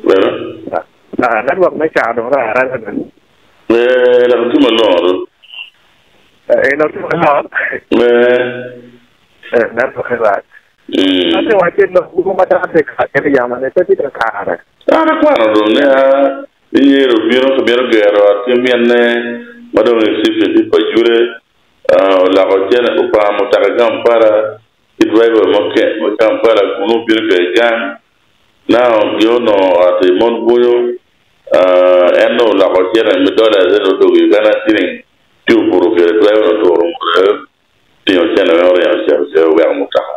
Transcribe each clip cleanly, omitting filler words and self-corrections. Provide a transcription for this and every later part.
Bene? Ah, network me caa dong rac araca bene. Eh, dok tye malongo do. Eh, dok tye malongo. Eh. Eh, network rac. Mm. Ate wacce lok mogo ma dano tye ka kene yamo ne pe tye kakare. An akwano dong ni a iyero bino ka mito gero ot ki minne ma dong reception tye pa Jure, ah, oloko cene opamo mutoka i Kampala ki driver mo me Kampala kunu obino kwede gang. Now gin onongo ot i mon bwonyo, ah, en dong oloko cene me dollars ento odwogo i Uganda shilling ci obuto kwede driver ni oturo ngute Tingo cene weng oringo ocito ce oweko mutoka.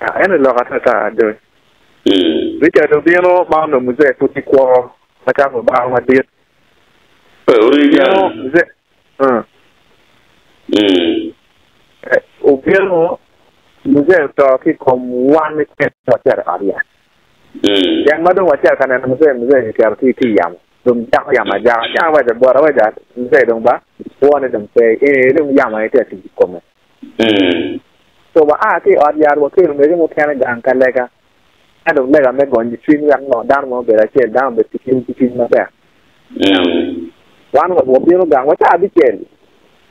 Ento i lok atata do, Richard obino ma onongo Muzee pud tye kwo macalo lubanga madit. Obino Muzee oto ki i kom wan keken wacito i ot yat. Pien ma dong wacito ka neno Muzee, Muzee kiketo tye i yamo. Dong jako yamo ajaka. Ci an awaco bote, awaco Mzee dong ba, kwone dong pe, eni dong yamo aye tye ka tic i kome. So wa a ki i ot yat wakelo mege mukene gang ka lega. Ka dong lega me gonyo cwiny wek ngo dano mo obed acel, dano obed ki cwiny ki cwiny matek. Wan wabino gang wa ca abicel.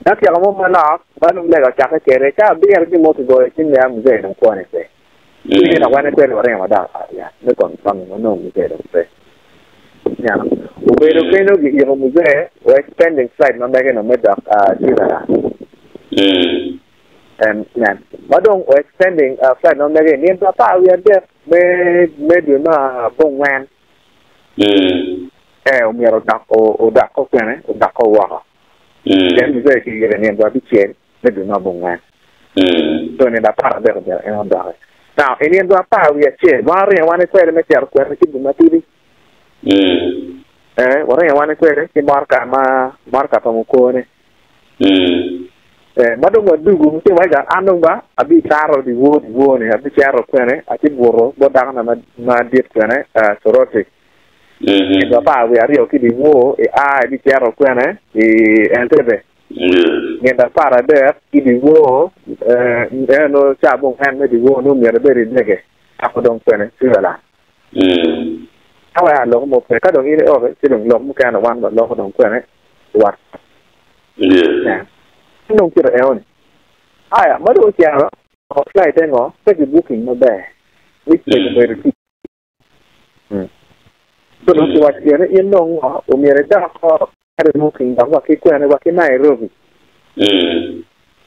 Dakika mo manok ma dong lega ocakke kwede, ca abiro ci mo kigoyo cim ni a Mzee dong kwone pe. Ci gin awane kwede waringo wadok i ot yat me confirming wanongo muzee dong pe. Niang. Obedo kenyo giyiko muzee wek pending flight ma mege no me dok Switzerland. Nen. Ma dong o extending flight ma mege i nino 13 me me dwe me abongwen. Ee omyero odok odok kwene odok woko. Pien muzee kiyiko i nino abicel. me dwe me abongwen. So i nino 13 omyero en odoki. Now, i nino 11, wan oringo wan kwede me cito kwene ki boma matidi. Eh, waringo wan kwede ki motoka ma motoka pa mukone. Eh, ma dong wadugu, ci waca an dong ba abicaro dyewor dyewor-ni, abicito kwene, acibuto bot dakona madit kwene, Soroti. Nino 12 ki dyewor, ia ibicito kwene i Entebbe. Nino 13 ki dyewor, en ca abongwen me dyewor nongo myero ibed i dege cako dong kwene Switzerland. Ka wek aloko mo pe, ka dong in ioke ci dong lok mukene wan waloko dong kwene i WhatsApp. En dong kite eno ni. Aya, ma dong ocito, flight ngo, pe ki booking maber, mistake obedo tye. So dong kiwaco gire ni in dong ngo omyero idok ko kadi booking dok wa ki kwene wa ki Nairobi.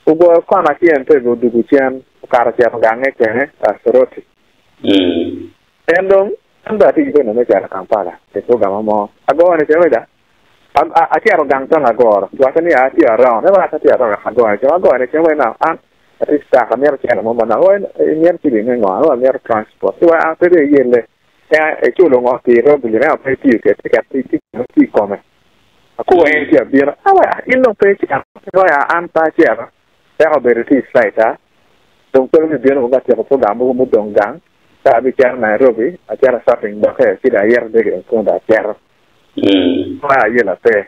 Ogoyo kona ki Entebbe odugu cen okato ocito gange kwene Soroti. En dong an bene atye ki kwene me cito Kampala i program mo. Agoyo ni cen oja acito gang tong agoro kiwaco ni atye around ento an atye around agoyo ni cen agoyo ni cen wai now an Atye stuck, amito cente mo manok. Wai, imito ciling me ngo? An amito transport. Ci wai, an pe dong iyelle. En iculo ngo pi robili? Ento pe itiyo kwede, ci ket tic tye i kome. Akubo en ci abino. A wai, in dong pe icito. Wai, an pe acito. Peko obedo tye i flight a. Dong pe abibino wek atyeko program mogo mudong gang. Ka abicito Nairobi, acito shopping doki, ci dong ayito dege dong kong dong acito. Wai, ayela pe.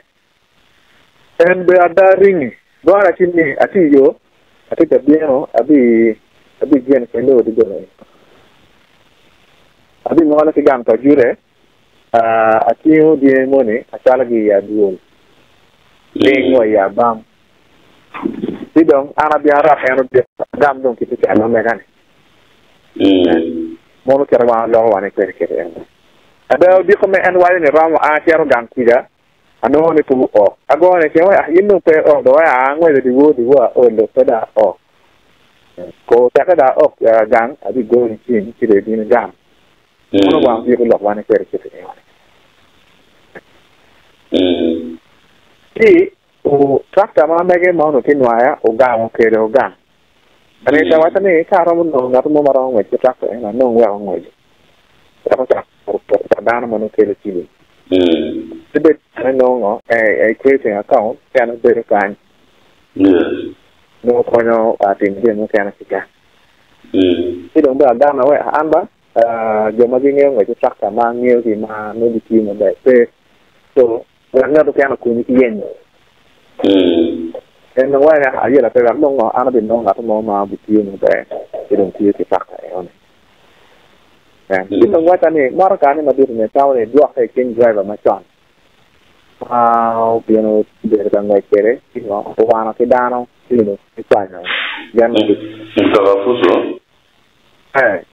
En bene ada ringi. Gona ci ni, Atye i yo, atye ka bino, abijene kede odi gono ni. Abingolo ki gang pa Juda, atingo dyangi moni acwalogi i adwol, piny wa i abam. Ci dong an abino arok en odiko, agam dong kit cal ma mega-ni. Mono kite wan waloko wane kwede kite eno. Ada odiko me en waco ni romo a cito gang kuca, Anongo ni pe oo. Agone cen wek in dong pe iok dong wek aa angweco dyewor dyewor aol dong pe dong aok. Kor tekke dong aok gang abigoni cim ci dong ibino igam. Mono wang byeko lok wane kwede kit eni. Ci tractor ma mege ma onongo tye nwaya ogamo kede ogam. Anita waco ni ka aromo nongo ngat mo ma romo ngwec ki tractor eni anong wek ongweci. Wek ocak puro pa dano ma nongo kelo ciling. Ci bed en nongo i creating account ci en bedo kany nongo konyo timo jami mukene ki kany. Ci dong bene agame wek an ba jo ma gingeyo ngwec ki tractor ma angeyogi ma nongo gitiyo maber pe so Wek ngat okene okonyi ki yenyo. En dong wek ayela pe wek dong ngo an abinongo ngat mo ma obitiyo maber ci dong tiyo ki tractor enoni. Ci dong wacca ni, Motoka ni madit ni tamo ni idwokke i cing driver macon ma obino obedo ka ngwec kwede ci ngo owano ki dano limo ki kwanyo gen madit. Mutoka Fuso? Ee,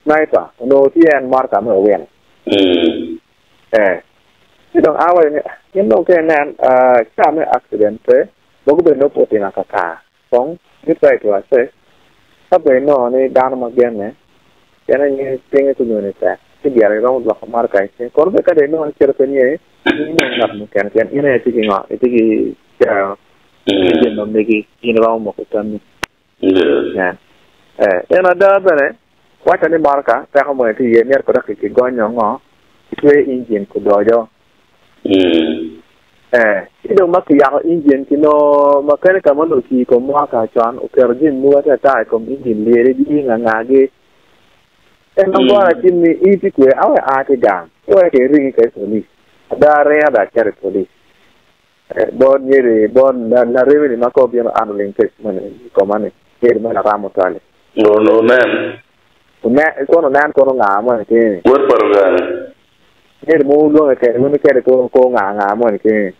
sniper onongo tye en motoka me owino. Ee. Ci dong awaco ni, In dong ka inen ca me accident pe, mogo bene nongo pe otimo akakar. Kong you try to assess ka bene inongo ni dano ma genne pien aye pinye kunyoni tek ci dyere iromo dwoko motoka i cing kono bene ka dong inongo ni cito pe niye in inong ngat mukene pien in aye itye ki ngo itye ki jami ma megi in iromo moko tammi. En ada bene waco ni motoka peko mo tye iye myero kong dok kigonyo ngo kitwe injin kudoco. Ee, ci dong ma kiyako injin ki nongo makenika ma onongo otiyo i kom mwaka con oketo jami mogo atata i kom injin lyeligi ngangagi. En ogora cim ni, In itye kwe? Awe aa ki gang. Ci wek iringi ka i polic. Ada aringa dong acito i polic. Bot nyeri, bot laremi-ni ma ka obino an oling kec moni i koma-ni, nyeri ma laram otwal-li. Onen. Onen, kono onen kono nga moni keni. Wod pa Luganga. Nyeri mo wulwonge kede wun kede ko ko nga nga moni keni.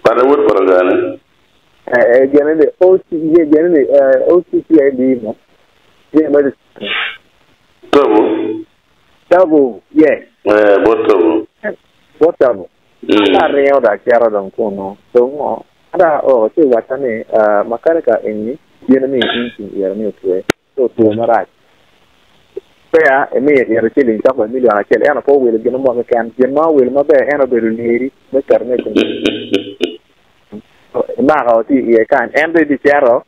Pade wod pa Luganga. Eh, eh, gene ni OC, ye gene ni eh, OCCID mo. Ye ma di. Tobo. Tobo, yes. Eh, bot Tobo. Bot Tobo. Ka aringo dong acito dong kunu, dong ngo? Ada o, ci wacca ni, eh, makanika eni bino miyo injin ire ni otwe. Ci otwo marac. Peya emiyo ite ciling cok wa milion acel, ento pe owilo gin mo keken. Gin ma owilo maber en obedo lyeri me ketone i kom Imako tye iye kany, en dong ibicito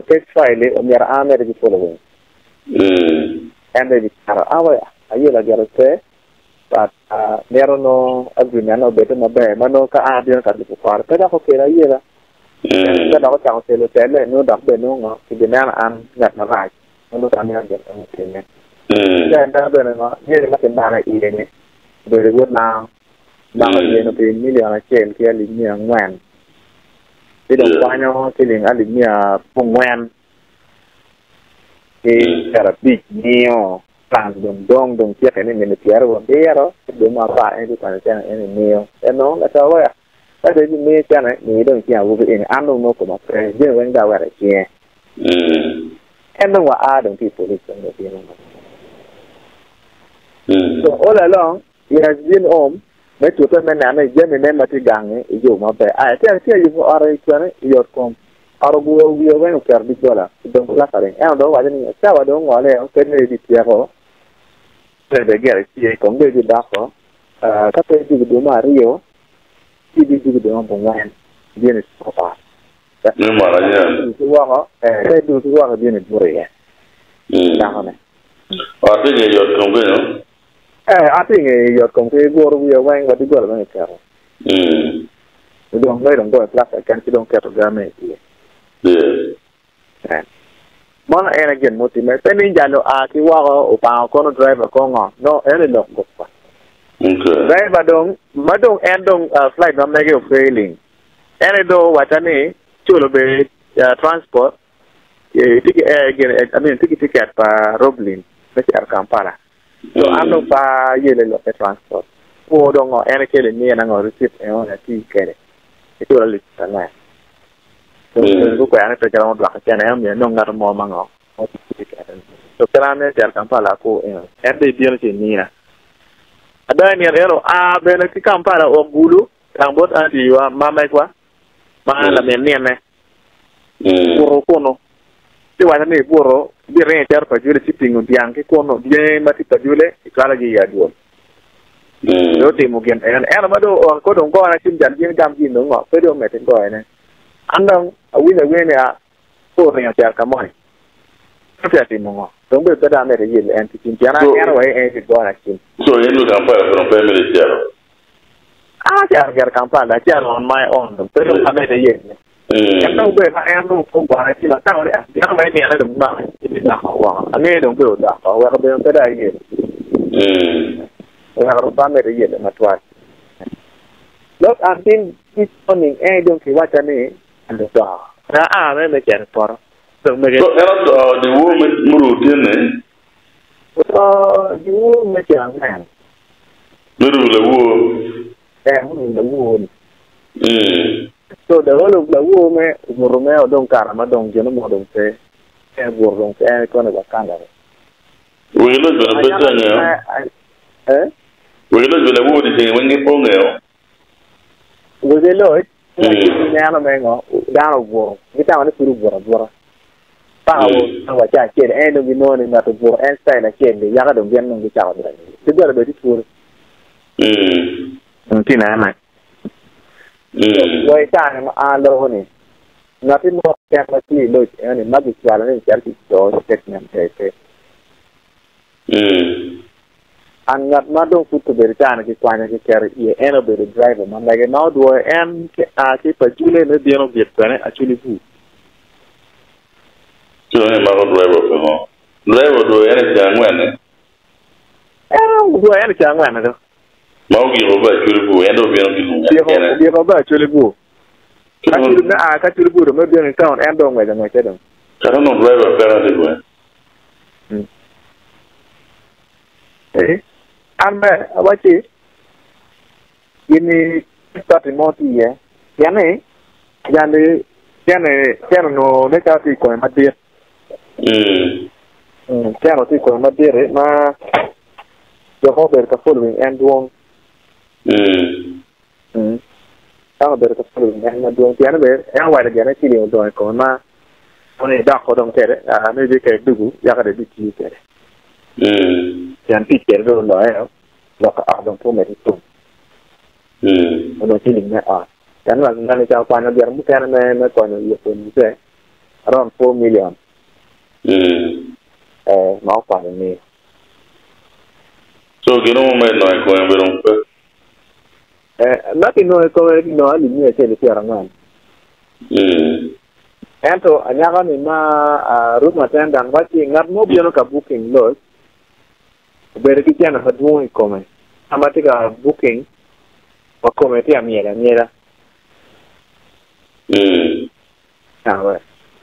case file-li omyero an amedde ki following. En dong ibicito. An wa ayelo agito pe, but mito nongo agreement-na obedde maber ma nongo ka an abino ka lubo kore pe dok okelo ayela. Ka dok ocako kelo telle, nongo dok bene nongo ngo? Kibineno an ngat marac, nongo dong amito gin ma otimme. Ki ada bene ngo? Jami ma kimako i iye-ni obedo wod lango. Kimako iye-ni pi milion acel ki alip miya angwen, ci dong kwanyo ciling alip miya abongwen ki pyerabic miyo plan dong dong dong cike ni mini pyerabiro ki dwe mo apar en bikwanyo cene en emiyo. Ento laco wek Ka dong ibimiyo cene, miyi dong icing awobi eni, an dong nongo koma pe, jami weng dong aweko i cinge. En dong wa a dong ki i police dong obino. So all along, he has been home me tute me neno ni jami ne ma tye gang-ngi iyubo maber. Aya, tye tye yubo ote i kwene i yot kom. Ot oguro wiye weng oketo doggola, odong plastering. Ento dong owaco ni cawa dong ongole, pe dong ebityeko, pe dong gire tye, kong dong ebidoko. Ka pe idwogo dwe me aryo, ci ibidwogo dwe me abongwen, ibino icuko ot. Me mwaka anyen. Ki woko, ka idwogo ki woko ibino ibuto iye. Dakone. Ot tye i nge yot kom kenyo? Ee, ot tye i nge yot kom ki guro wiye weng, wa doggola weng iketo. Dong nongo dong goyo plasta keken ci dong keto game i iye. Yes. Mono en aye gin mutimme. Pe ni jal oa ki woko opango kono driver ko ngo. No, en aye lok goba. Okay. Driver dong, ma dong en dong flight ma mege o failing. En aye dong owacca ni culo be transport, tye ki air gin, I mean tye ki ticket pa Roblin me cito Kampala. So an dong pe ayele lok me transport. Kwo dong ngo en aye kelo imina ngo receipt eno ni ati kede. Iculo alip angwen. Gukwero ni pe giromo dwoko cene ento myero inong ngat mo ma ngo ma tye kede. So kit an me cito Kampala akur eno en dong ibino ci imiya. Ada i nino eno aa bene ki Kampala o Gulu gang bot auntie wa ma megwa ma lamin minne buto kunu ci waco ni ibuto ibiringo icito Pajule ci tingo dyang ki kunu dyangi ma tye Pajule icwalogi i adwol. Dong otimo gin en. Ento ma dong oo ko dong gona cim jal gin gam gin dong ngo pe dong omedde goyone. An dong awinyo awinya ni a pe oringo ocito ka moni. Pe tye atimo ngo. Dong bene pe dong amedde yelo en ki cim pien aneno wa en tye gona cim. So in dong Kampala pe dong pe imito icito? An acito gire Kampala acito on my own dong pe dong amedde yelle. En dong obedo ma en dong pe ogona cim atamo ni gin ma imine dong maki ci bidoko woko. Angeyo dong pe odoko weko bene pe dong ayelo. Oweko dong pe amedde yelle matwal. Dok until this morning en aye dong kiwacca ni oto. Pe aa mere me cito i poto. Dong mege. So en oto dyewor muruo otyeno-ni? Oto giwor me ceng angwen. Me rubo lawor. Eh, me rubo lawor ni. So the whole of lawor me obuto me odong kara ma dong gino mo dong pe. En obuto dong en kone wa kanda ni. Wegi loc bene pe tye angeyo. Eh? Wegi loc bene lawor ni ceng weng pe ongeyo. Wegi loc Gineno me ngo? Dano obuto. Gitamo ni pud obuto abuta. Paka wa ca acel, en dong ginongo ni ngat obuto en style acel-li, yaka dong gin dong gicako donyo. Doggola bene tye twolo. Tye inene? Wa i kare ma an aloko ni, ngatti mo keken ma tye i loc eno-ni ma gicwalo ni ocito ci oco statement pe. An ngat ma dong pud obedo caa-ni kikwanyo kiketo iye en obedo driver ma mege ma odwoyo en ki a ki Pajule me bino git kwene Acholi bur. Ci dong imako driver pingo? Driver odwoyo en i ceng angwen-ni? En odwoyo en i ceng angwen-ni do. Ma ogiko be Acholi bur, en dong obino ki lung en kene. Ogiko be Acholi bur. Acholi me a ki Acholi bur dong me bino i town en dong ongweco angweca dong. Kara onongo driver peke tye kwene? An bene awacci, Gin-ni party mo tye iye, pien ni jali cene onongo nen calo tye i kome madit, cene tye i kome madit ma jo ma obedo ka following en dwong, dano obedo ka following en madwong pien ni bene en owaco gire ni ciling odong i kome ma Mono idoko dong kwede, maybe ka idugu yaka dong ibitiyo kwede. Pien tic kwede dong oloyo, loko ot dong pe omedde tum. Onongo ciling me ot. Pien ngani ca okwanyo gin mukene me konyo yubo nyutte, around 4 million ma okwanyo ni. So gin mo ma inongo i kome bedo pe? Ma kinongo i kome kinongo alip 140. Ento anyaka-ni ma room attendant wacci ngat mo obino ka booking lodge obedo ki cente madwong i kome ka ma tye ka booking wa kome tye ka myel amyela.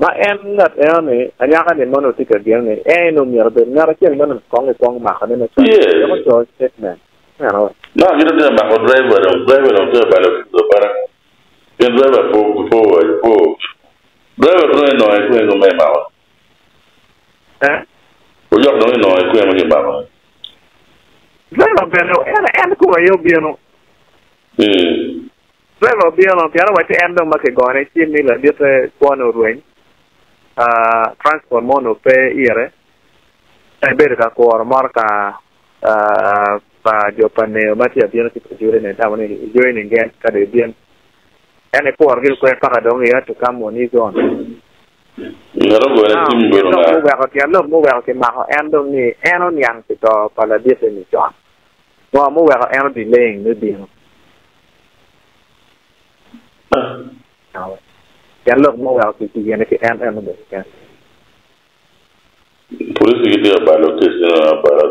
Ma en ngat eno-ni anyaka-ni ma onongo tye ka geno ni en aye myero obed ngat acel ma onongo kong kikwongo makone me coyo wek oco statement. No, gin tye ka mako driver dong, driver dong tye ka balo abala. Pien driver po po po driver pe dong inongo ikwe ngo ma imako. Eh? Ojok dong inongo ikwe ma gimako. Driver bene en en kome aye obino. Driver obino pien owacci en dong ma kigone cim ni laditte kwone orweny, ah, transport mo onongo pe ire, en ebedo ka kuro motoka pa jo pa neo ma tye ka bino ki Pajule ni etamo ni ejoining gen ka dong ebin. En ekworo ki lukwer paka dong he had to come on his own. Ngat ogone Now, cim tyen obedo lok nga? muweko tyen lok muweko kimako en dong ni en oniang pi to pa laditte ni con. Ngo muweko en odelaying me bino? Now, tyen lok muweko kigene ki en en obedo keken. Police gitye ka balo case eno abala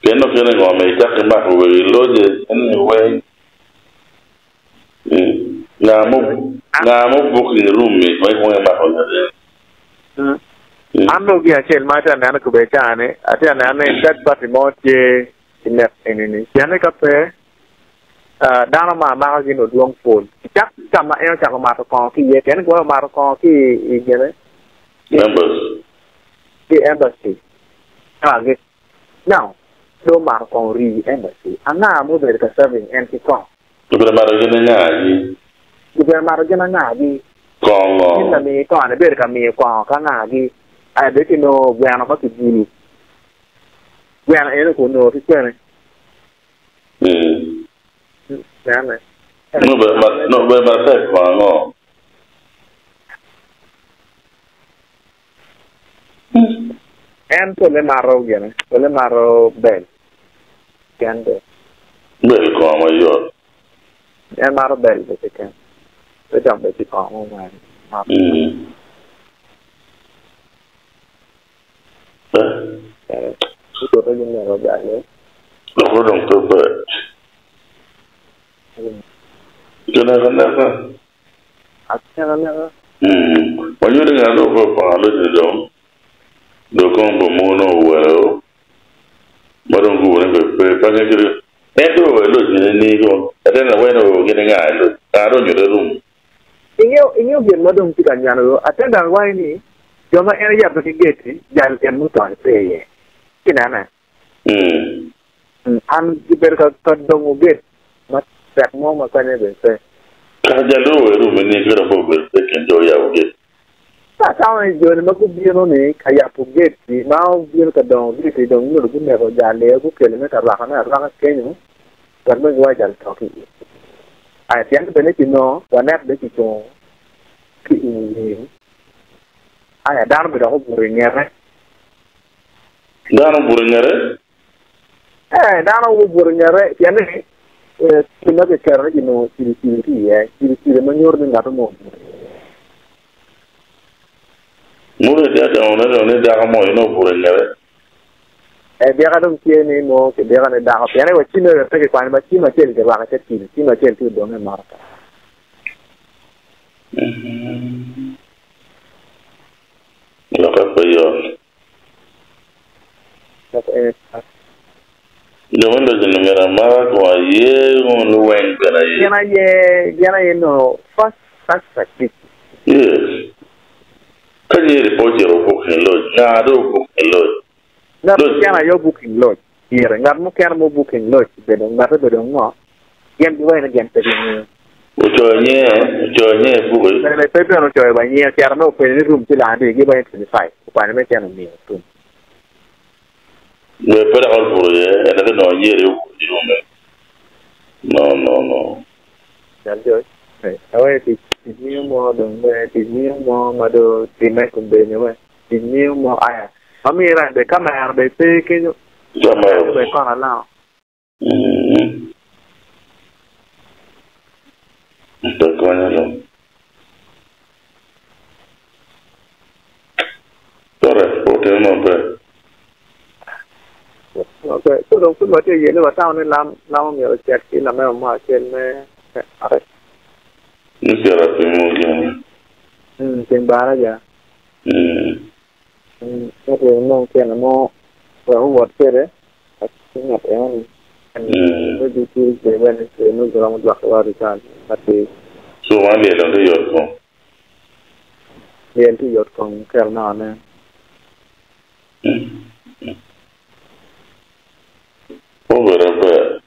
pien okene ngo me icak ki mako wegi loje eni weng nga mo nga mo booking room ni ma ikwongo imako ngat eni. An dong gin acel ma atye ka neno kobedi i caa ni atye ka neno ni third party mo tye i nek eni ni pien ni ka pe dano ma amako gin odwong pol cak ka ma en ocako mato kongo ki iye pien ni gwoyo omato kongo ki i gine Embassy. Ki embassy. Now, dong omato kongo rii i embassy. Anga ma obedo ka serving en ki kongo? Gubedo mato gin angagi? Gubedo mato gin angagi? Kongo. In lami kongo ibedo ka miyo kongo ki angagi? Aye bed kinongo gweno ma kibulu. Gweno eno onongo ki kwene? Nene. Nongo obedo matek kongo ango? En pole mato gine, pole mato bel keken. Bel kongo mayot. En mato bel be keken, pe dok bed ki kongo mo ma mato. Loko dong pe ber. Kineko aneka. Wanyuto ngat ma obedo pa aloc-ni dong. Dong kong bomo nongo owelo ma dong gubo ni pe pe pe ange kit ento wa iloc gine ni ko latin lawene o gine nga iloc nga dong onyute rum. Ingeyo ingeyo gin ma dong tye ka nywano yo attendant waco ni jo ma en oyabbe ki gate jal gin muto ni pe iye ci nene an gibedo ka ka dongo gate ma tek mo ma konye bene pe. Kaka jal dong owe rum ni kit dong pe obedo pe kin jo oyabo gate. Ka atamo ni joni ma gubino ni ka yabo gate-ti, ma obino ka dongo gate-ti dong myero guneko jal-li gukele me ka rwakone arwaka kenyo wek dong giwac jal to ki iye. Aya pien bene kinongo wanet bene kicungo ki i wiye. Aya dano bene dok obuto i ngete. Dano obuto i ngete? Ee, dano gubuto i ngete pien ni gin ma kiketo ni kinongo cilo cilo tye iye, cilo cilo ma nyuto ni ngat mo obuto iye. Muto tye atemo ne ni dako mo aye nongo obuto i ngete. Ee, byeka dong tye ni nongo kibyeko ni dako pien ni wa cime bene pe kikwanyo ma cim acel kirwako i te cilo, cim acel tye odong i motoka. Lokke pe yot. Jo me loco-ni myero amara kun aye kun luweny bene aye. Gin aye, gin aye nongo first suspect tic. Yes. Ka nyeri pe ocito booking lodge, nga dong obooking lodge? Ngat mukene aye obooking lodge ire, ngat mukene ma obooking lodge obedo ngate obedo ngo? Gin giwaco ni gin pe gingeyo. Ocoyo nyinge, ocoyo nyinge i buki. Bene pe bene ocoyo wa nyinge, ocito me openyo ni room ci landi, giwaco ni 25, okwanyo me cen omiyo room. Wer pe dok obuto iye, ento ka onongo anyeri obuto i room-me. No, no, no. Jal George, Awe tic, tic miyo mo dong me, tic miyo mo ma dong timme i kom bene we, tic miyo mo aya. Ma mira be kamera be pe kenyo, Kamera be kono alongo. Pe konyo dong. Tore, pe otime maber. Okay, so dong pud watye iye ni watamo ni lam lam omyero ocek ki lamemo mo acel me ot. Me cito apimo gin. Ceng baraja. Ento inong tyene mo wek owot kwede ki ngat enoni maybe Tuesday, Wednesday nongo giromo dwoke wa result matir. So man lyel dong tye yot kom? Lyel tye yot kom kero naka nen. Obedo aber.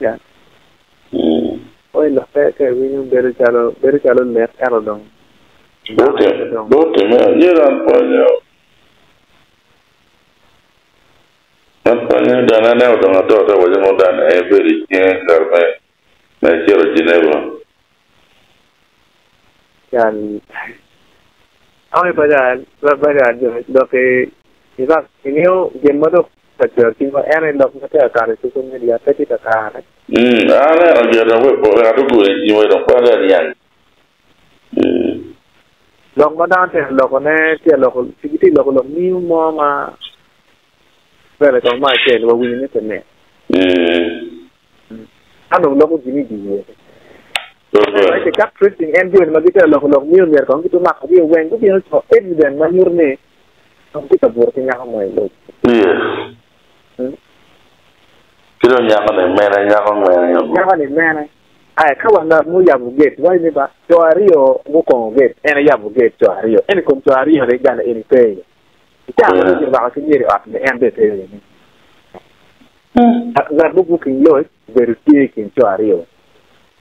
Ya. Oi lokke ka iwinyo bedo calo bedo calo lek ento dong dano aye dong. Bot time anyira an pwonyo. An pwonyo dano aneno dong atote waco mo dano en bedo i cinge kare me me cito Geneva. Cal Oi baja baja dok i ingeyo gin ma dok ka cwero cwinywa en aye lok ma tye ka kato i social media pe tye kakare. An aneno gire dong wek wek adog i cwinywa dong pe adwero niang. Lok ma dano tye ka lokone tye ka loko gitye ka loko lok miyo mo ma bene kong me acel wawinyo ni pe mit. Dano dong loko gin i dye. Ento cak tracing en joni ma gitye ka loko lok miyo myero kong gitye makogi weng gubino co evidence ma nyuto ni dong tye ka buto ki nyako mo i loc. Yes. Ki dong nyako ni mene, nyako mene. Nyako ni mene. Aya ka wa ngat muyabo gate waco ni ba co aryo gukongo gate en oyabo gate co aryo ento i kom co aryo ni gane eni pe iye. I cawa ma dong kirwako ki myero i ot ni en bene pe iye ni. Ngat mo booking lodge obedo tye i kin co aryo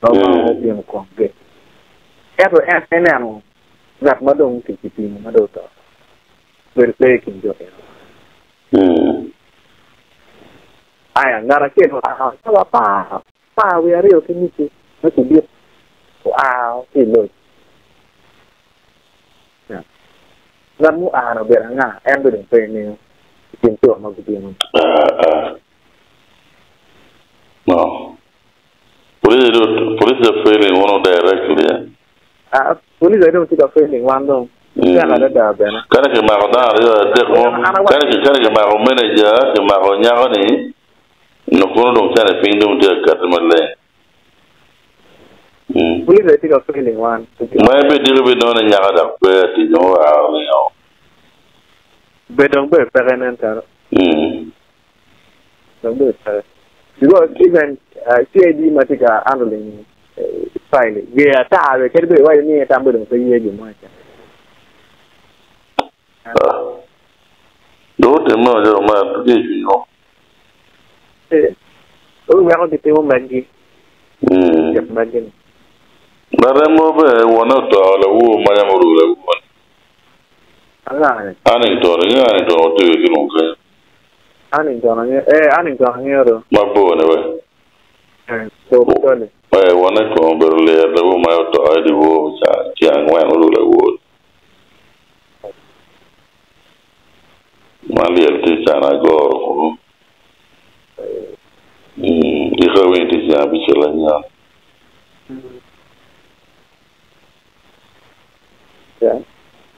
ma obino kong gate. Ento en eneno ngat ma dong kipimo ma dong oto obedo pe i kin jo eno. Aya ngat acel oa cawa apar wiye aryo ki nucu me cabit oa ki i lodge. Ngat mua-ni obedo anga? En bene dong pe ingeyo i kin co ma gubino-ni. No. Police do police are failing one directly. Eh? Ah, police aye dong tye ka failing wan dong. Tek adada bene. Kane kimako dano aryo adek mo, kane kane kimako manager, kimako nyako-ni, nyo kono dong cane piny dong tye ka kati maleng. Police aye tye ka failing wan. Ma ibidiko ibinongo ni nyako dok pe atic mo wa ringo. Be dong be peke nen calo. Dong be peke. Because even CID ma tye ka handling file ger ata be kadi bed iwaco ni tam be dong pe ye gin mo keken. Dong otimme macalo man tye i cwinywa. Weko gitimo megi. Cik megi ni. Larem mo bene wonne oto lawor ma yam oruko lawor-ni. Anga-ni? Annington, ingeyo Annington watye ki lung kenyo. Annington angeyo, ee Annington angeyo do. Mabor-ni we. Ee, bor tutwal-li. Ee, wonne kong obedo lir lawor ma oto i dyewor ca ceng angwen oruko lawor. Ma lyel tye i cana agoro kunu. Ika winyo tye ceng abicel anyen.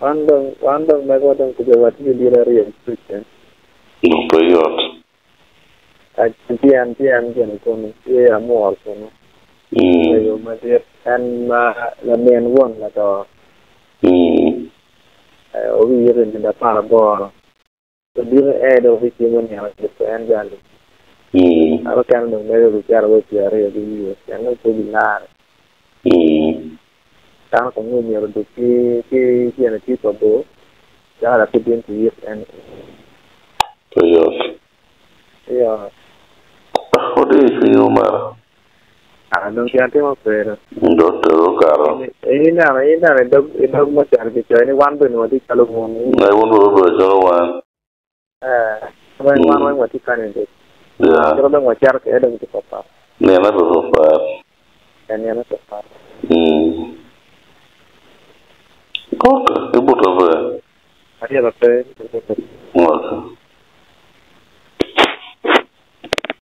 Wan dong, wan dong megwa dong kubbe watye ki dyel aryo ki tuc. Dong pe yot. Tyen tyen gin kunu tye amwor kunu. Mego madit en ma lamin won lato. Obiyiko i nino aparaboro. Odiko en dong obicimo nino cito en jali. Ento kene dong mege obicito wa i pyeraryo ki wiye pien nongo pe obilare. Dano kong nongo myero odug ki tyene tye pa bor calo lapit gin ki yik en. Pe yot. Iyo. Odiyo cwinywu mere. Ah, dong tyen timo kwede. Dong tero okato. Ineno, ineno i dog, i dog mucel kicoyo ni wan bene watye calo wun. Eh, wun bene wubedo calo wan. Eh, weng wan weng watye candidate. Yeah. Kit ma dong wacito kwede dong tye papat. Nine be papat. Eh, nine papat. Mm. Ok, ibuto be. Aryeba pe, ibuto. Ok.